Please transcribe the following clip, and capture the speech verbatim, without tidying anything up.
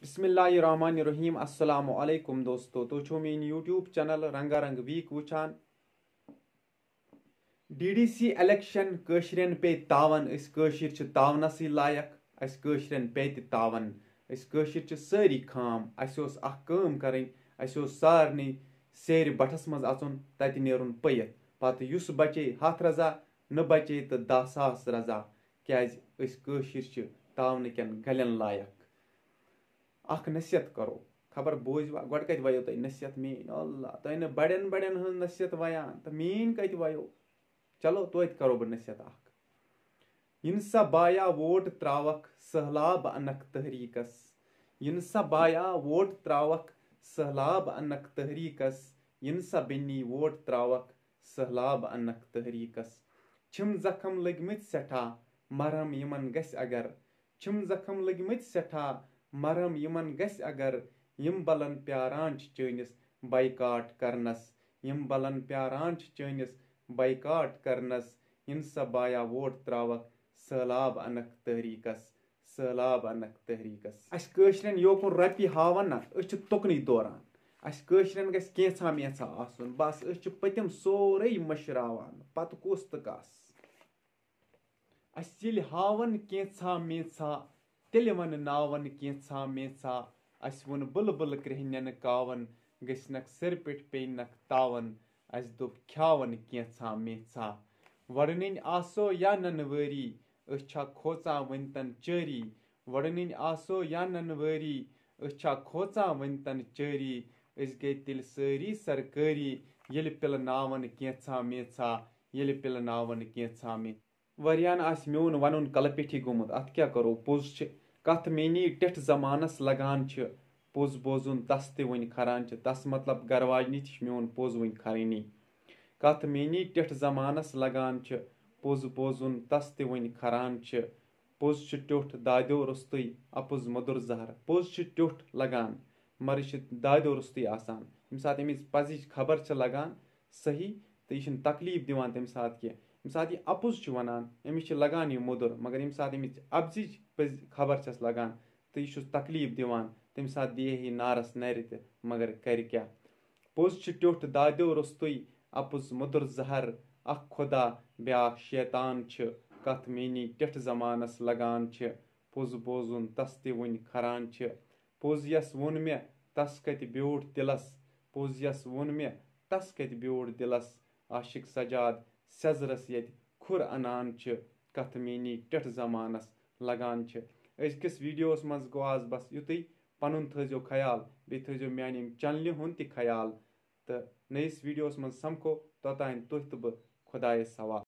بسم اللہ الرحمن الرحیم۔ السلام علیکم دوستو، تُہۍ چھِو میٲنۍ YouTube channel رنگا رنگ ویک وٕچھان۔ ڈی ڈی سی الیکشن کٲشرٮ۪ن پے تاون، أسۍ کٲشِر چھِ تاونسٕے لایق، اَسہِ کٲشرٮ۪ن پے تہِ تاون۔ أسۍ کٲشِر چھِ سٲری خام، اَسہِ اوس اکھ کٲم کرٕنۍ، اَسہِ اوس سارنٕے سیرِ بٹھس منٛز اژُن، تتہِ نیرُن پیٚیِتھ۔ پتہٕ یُس بچے ہتھ رضا، نہٕ بچے تہٕ دہ ساس رضا، کیازِ أسۍ کٲشِر چھِ تاونہٕ کٮ۪ن گلٮ۪ن لایق۔ اکھ نصیحت کرو، خبر بوٗزوا، گۄڈٕ کتہِ ویو تۄہہِ نصیحت میٲنۍ؟ اللہ، تۄہہِ نہٕ بڑٮ۪ن بڑٮ۪ن ہٕنٛز نصیحت ویان، تہٕ میٲنۍ کتہِ ویو؟ چلو، توتہِ کرو بہٕ نصیحت اکھ۔ یِن سا بایا ووٹ تراوکھ، سہلاب انکھ تحریکس۔ یِن سا بایا ووٹ تراوکھ، سہلاب انکھ تحریکس۔ یِن سا بیٚنی ووٹ تراوکھ، سہلاب انکھ تحریکس۔ چھِم زخم لٔگمٕتۍ سٮ۪ٹھاہ، مرہم یِمن گژھِ اگر۔ چھِم زخم لٔگمٕتۍ سٮ۪ٹھاہ، مرہم یِمن گژھِ اگر۔ یِم بلن پیاران چھِ چٲنِس بایکاٹ کرنس۔ یِم بلن پیاران چھِ چٲنِس بایکاٹ کرنس۔ یِن سا بایا ووٹ تراوکھ، سہلاب انکھ تحریکس۔ سہلاب انکھ تحریکس۔ اسہِ کٲشرٮ۪ن یوکُن رۄپیہِ ہاون نہ، أسۍ چھِ تُکنُے دوران۔ اسہِ کٲشرٮ۪ن گژھِ کینٛژھا مینٛژھا آسُن، بس أسۍ چھِ پٔتِم سورُے مٔشراوان، پتہٕ کُس تہٕ کس۔ اسہِ ییٚلہِ ہاون کینٛژھا مینٛژھا، تیٚلہِ ونہٕ ناون کینٛژھا مینٛژھا۔ اسہِ ووٚن بُلبُل کرٛیٚہنٮ۪ن کاون، گٔژھنکھ سرِ پٮ۪ٹھ پیٚینکھ تاون۔ اسہِ دوٚپ کھیاون کینٛژھا مینٛژھا۔ وڑنٕنۍ آسو یا ننہٕ وٲری، أسۍ چھا کھوژان وٕنۍ تن چٲری؟ وڑنٕنۍ آسو یا ننہٕ وٲری، أسۍ چھا کھوژان وٕنۍ تن چٲری؟ أسۍ گٔے تیٚلہِ سٲری سرکٲری، ییٚلہِ پِلناون کینٛژھا مینٛژھا، ییٚلہِ پِلناون کینٛژھا مینٛژھا۔ واریاہن آسہِ میون ونُن کلہٕ پیٚٹھی گوٚمُت، اتھ کیٛاہ کرو، پوٚز چھِ کتھ میٛٲنی ٹٮ۪ٹھ زمانس لگان چھِ، پوٚز بوزُن تس تہِ وٕنہِ کھران چھِ، تس مطلب گرٕ واجنہِ تہِ چھِ میون پوٚز وٕنہِ کھرٲنی۔ کتھ میٛٲنی ٹٮ۪ٹھ زمانس لگان چھِ، پوٚز بوزُن تس تہِ وٕنہِ کھران چھِ۔ پوٚز چھُ ٹیوٚٹھ دادیو روٚستُے، اَپُز مٔدُر زہر۔ پوٚز چھُ ٹیوٚٹھ لگان، مگر یہِ چھُ دادیو روٚستُے آسان۔ ییٚمہِ ساتہٕ أمِس پزٕچ خبر چھِ لگان صحیح، تہٕ یہِ چھُنہٕ تکلیف دِوان تَمہِ ساتہٕ کینٛہہ۔ ییٚمہِ ساتہٕ یہِ اَپُز چھُ وَنان، أمِس چھِ لگان یہِ مٔدُر، مگر ییٚمہِ ساتہٕ أمِس اَپزِچ پٔز خبر چھَس لگان، تہٕ یہِ چھُس تکلیف دِوان، تَمہِ ساتہٕ دِیہِ ہے یہِ نارس نرِ تہِ، مگر کرِ کیٛاہ؟ پوٚز چھُ ٹیوٚٹھ دادیو روٚستُے، اَپُز مٔدُر زہر۔ اکھ خدا، بیٛاکھ شیطان چھِ، کتھ میٛٲنی ٹٮ۪ٹھ زمانس لگان چھِ۔ پوٚز بوزُن تس تہِ وٕنہِ کھران چھِ۔ پوٚز یس ووٚن مےٚ، تس کتہِ بیوٗٹھ دِلس؟ پوٚز یس ووٚن مےٚ، تس کتہِ بیوٗٹھ دِلس؟ عاشق سجاد سیزرس ییٚتہِ کھُر انان چھِ، کتھ میٛٲنی ٹٮ۪ٹھ زمانس لگان چھِ۔ أزکِس ویڈیوس منٛز گوٚو آز بس یُتُے۔ پنُن تھٲیزیو خیال، بیٚیہِ تھٲیزیو میانہِ ییٚمہِ چینلہِ ہُنٛد تہِ خیال۔ تہٕ نٔیِس ویڈیوس منٛز سمکھو، توٚتام تُہۍ تہٕ بہٕ خۄدایس حوالہٕ۔